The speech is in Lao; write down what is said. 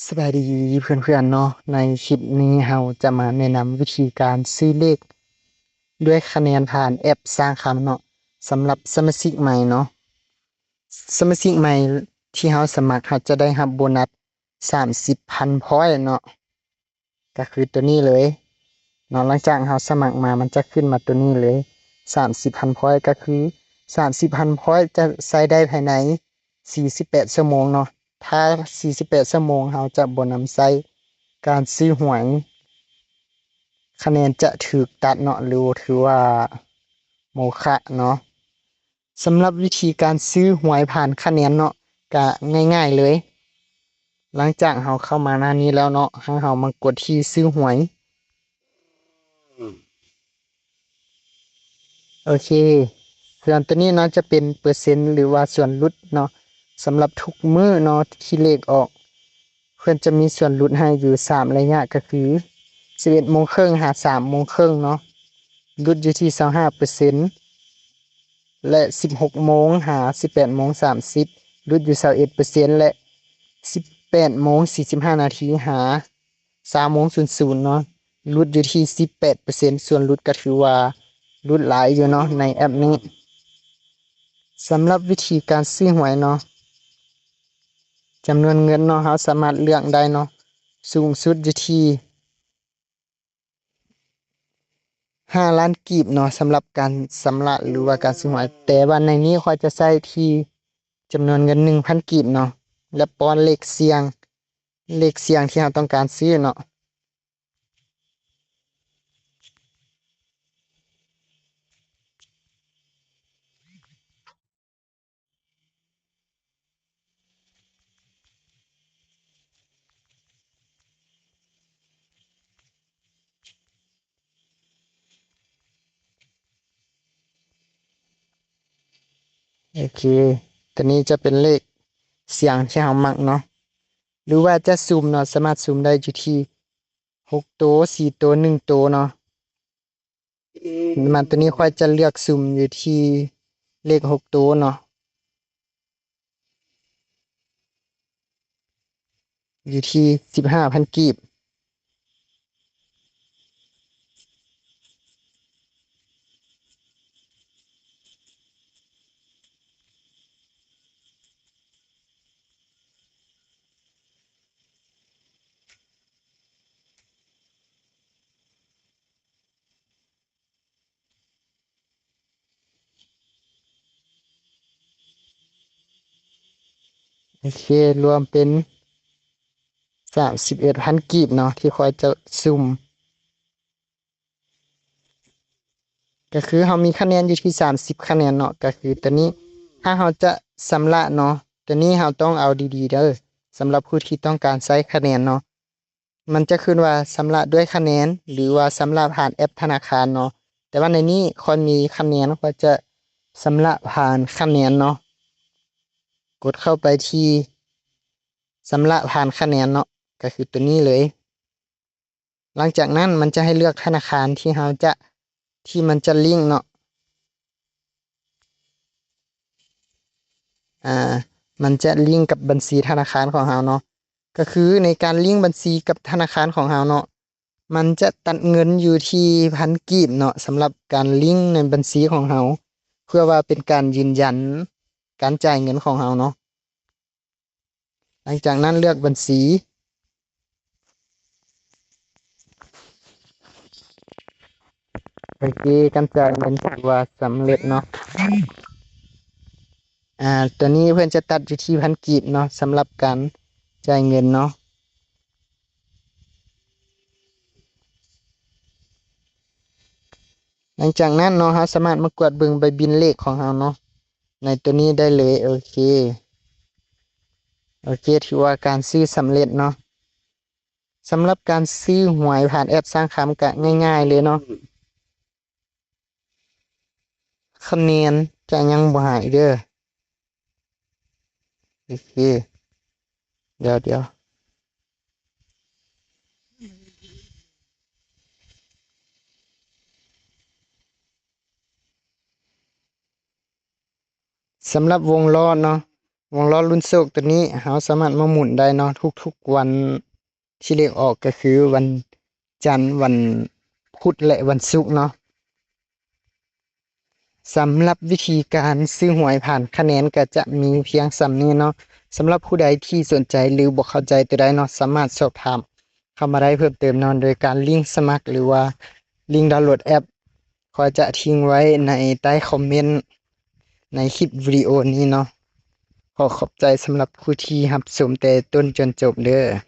ສະບາຍດີເພື່ອນໆເນາະ, ໃນຄລິບນີ້ເຮົາຈະມາແນະນຳວິທີການຊື້ເລກດ້ວຍຄະແນນຜ່ານແອັບຊ້າງຄຳເນາະ, ສຳລັບສະມາຊິກໃໝ່ເນາະ. ສະມາຊິກໃໝ່ທີ່ເຮົາສະໝັກ ເຮົາຈະໄດ້ຮັບໂບນັດສາມສິບພັນພອຍເນາະ. ກໍຄືຕົວນີ້ເລີຍເນາະ. ຫຼັງຈາກເຮົາສະໝັກມາ ມັນຈະຂຶ້ນມາຕົວນີ້ເລີຍ ສາມສິບພັນພອຍ. ກໍຄືສາມສິບພັນພອຍຈະໃຊ້ໄດ້ພາຍໃນສີ່ສິບແປດຊົ່ວໂມງເນາະ. ຖ້າສີ່ສິບແປດຊົ່ວໂມງເຮົາຈະບໍ່ນຳໃຊ້ການຊື້ຫວຍ, ຄະແນນຈະຖືກຕັດເນາະ ຫຼື ຖືວ່າໂມຄະເນາະ. ສຳລັບວິທີການຊື້ຫວຍຜ່ານຄະແນນເນາະ ກະງ່າຍໆເລີຍ. ຫຼັງຈາກເຮົາເຂົ້າມາໜ້ານີ້ແລ້ວເນາະ ໃຫ້ເຮົາມາກົດທີ່ຊື້ຫວຍ. ໂອເຄ, ສ່ວນຕົວນີ້ເນາະ ຈະເປັນເປີເຊັນ ຫຼືວ່າສ່ວນຫຼຸດເນາະ. ສຳລັບທຸກມື້ເນາະ ທີ່ເລກອອກ ເພິ່ນຈະມີສ່ວນຫຼຸດໃຫ້ຢູ່ສາມໄລຍະ ກໍຄືສິບເອັດໂມງເຄິ່ງຫາສາມໂມງເຄິ່ງເນາະ ຫຼຸດຢູ່ທີ່ຊາວຫ້າເປີເຊັນ ແລະ ສິບຫົກໂມງຫາສິບແປດໂມງສາມສິບ ຫຼຸດຢູ່ຊາວເອັດເປີເຊັນ ແລະ ສິບແປດໂມງສີ່ສິບຫ້ານາທີຫາຊາວໂມງສູນສູນເນາະ ຫຼຸດຢູ່ທີ່ສິບແປດເປີເຊັນ. ສ່ວນຫຼຸດກໍຖືວ່າຫຼຸດຫຼາຍຢູ່ເນາະໃນແອັບນີ້. ສຳລັບວິທີການຊື້ຫວຍເນາະ ຈຳນວນເງິນເນາະ ເຮົາສາມາດເລືອກໄດ້ເນາະ ສູງສຸດຢູ່ທີ່ຫ້າລ້ານກີບເນາະ ສຳລັບການຊຳລະ ຫຼືວ່າການຊື້ຫວຍ. ແຕ່ວ່າໃນນີ້ຂ້ອຍຈະໃຊ້ທີ່ຈຳນວນເງິນໜຶ່ງພັນກີບເນາະ ແລະ ປ້ອນເລກສ່ຽງ ເລກສ່ຽງທີ່ເຮົາຕ້ອງການຊື້ເນາະ. ໂອເຄ, ຕົວນີ້ຈະເປັນເລກສ່ຽງທີ່ເຮົາມັກເນາະ ຫຼືວ່າຈະສຸ່ມເນາະ, ສາມາດສຸ່ມໄດ້ຢູ່ທີ່ຫົກໂຕ, ສີ່ໂຕ, ໜຶ່ງໂຕເນາະ. ມາຕົວນີ້ຂ້ອຍຈະເລືອກສຸ່ມຢູ່ທີ່ເລກຫົກໂຕເນາະ ຢູ່ທີ່ສິບຫ້າພັນກີບ. ໂອເຄ, ລວມເປັນສາມສິບເອັດພັນກີບເນາະ ທີ່ຂ້ອຍຈະສຸ່ມ. ກໍຄືເຮົາມີຄະແນນຢູ່ທີ່ສາມສິບຄະແນນເນາະ, ກໍຄືຕົວນີ້ ຖ້າເຮົາຈະຊຳລະເນາະ, ຕົວນີ້ເຮົາຕ້ອງເອົາດີໆເດີ, ສຳລັບຜູ້ທີ່ຕ້ອງການໃຊ້ຄະແນນເນາະ. ມັນຈະຂຶ້ນວ່າຊຳລະດ້ວຍຄະແນນ ຫຼືວ່າຊຳລະຜ່ານແອັບທະນາຄານເນາະ. ແຕ່ວ່າໃນນີ້ຂ້ອຍມີຄະແນນ, ຂ້ອຍຈະຊຳລະຜ່ານຄະແນນເນາະ. ກົດເຂົ້າໄປທີ່ຊຳລະຜ່ານຄະແນນເນາະ, ກໍຄືຕົວນີ້ເລີຍ. ຫຼັງຈາກນັ້ນມັນຈະໃຫ້ເລືອກທະນາຄານທີ່ເຮົາຈະ, ທີ່ມັນຈະລິງເນາະ. ອາ, ມັນຈະລິງກັບບັນຊີທະນາຄານຂອງເຮົາເນາະ. ກໍຄືໃນການລິງບັນຊີກັບທະນາຄານຂອງເຮົາເນາະ, ມັນຈະຕັດເງິນຢູ່ທີ່ພັນກີບເນາະ, ສຳລັບການລິງໃນບັນຊີຂອງເຮົາ, ເພື່ອວ່າເປັນການຢືນຢັນການຈ່າຍເງິນຂອງເຮົາເນາະ. ຫຼັງຈາກນັ້ນເລືອກບັນຊີ. ໂອເຄ, ການຈ່າຍເງິນຖືວ່າສຳເລັດເນາະ. ອາ, ຕົວນີ້ເພິ່ນຈະຕັດຢູ່ທີ່ພັນກີບເນາະ, ສຳລັບການຈ່າຍເງິນເນາະ. ຫຼັງຈາກນັ້ນເນາະ, ເຮົາສາມາດມາກວດເບິ່ງໃບບິນເລກຂອງເຮົາເນາະ, ໃນຕົວນີ້ໄດ້ເລີຍ. ໂອເຄ, ໂອເຄ, ຖືວ່າການຊື້ສຳເລັດເນາະ. ສຳລັບການຊື້ຫວຍຜ່ານແອັບຊ້າງຄຳກະງ່າຍໆເລີຍເນາະ. ຄະແນນຈະຍັງບໍ່ຫາຍເດີ. ໂອເຄ, ດຽວ, ດຽວ. ສຳລັບວົງລໍ້ເນາະ, ວົງລໍ້ລຸ້ນໂຊກໂຕນີ້ ເຮົາສາມາດມາໝູນໄດ້ເນາະ ທຸກໆວັນທີ່ເລກອອກ ກໍຄືວັນຈັນ, ວັນພຸດ ແລະ ວັນສຸກເນາະ. ສຳລັບວິທີການຊື້ຫວຍຜ່ານຄະແນນກໍຈະມີພຽງສ່ຳນີ້ເນາະ. ສຳລັບຜູ້ໃດທີ່ສົນໃຈ ຫຼື ບໍ່ເຂົ້າໃຈໂຕໃດເນາະ ສາມາດສອບຖາມເຂົ້າມາໄດ້ເພີ່ມເຕີມເນາະ ໂດຍການລິງສະໝັກ ຫຼືວ່າລິງດາວໂຫຼດແອັບ ຂ້ອຍຈະຖິ້ມໄວ້ໃນໃຕ້ຄອມເມັນໃນຄລິບວິດີໂອນີ້ເນາະ. ຂໍຂອບໃຈສຳລັບຜູ້ທີ່ຮັບຊົມແຕ່ຕົ້ນຈົນຈົບເດີ້.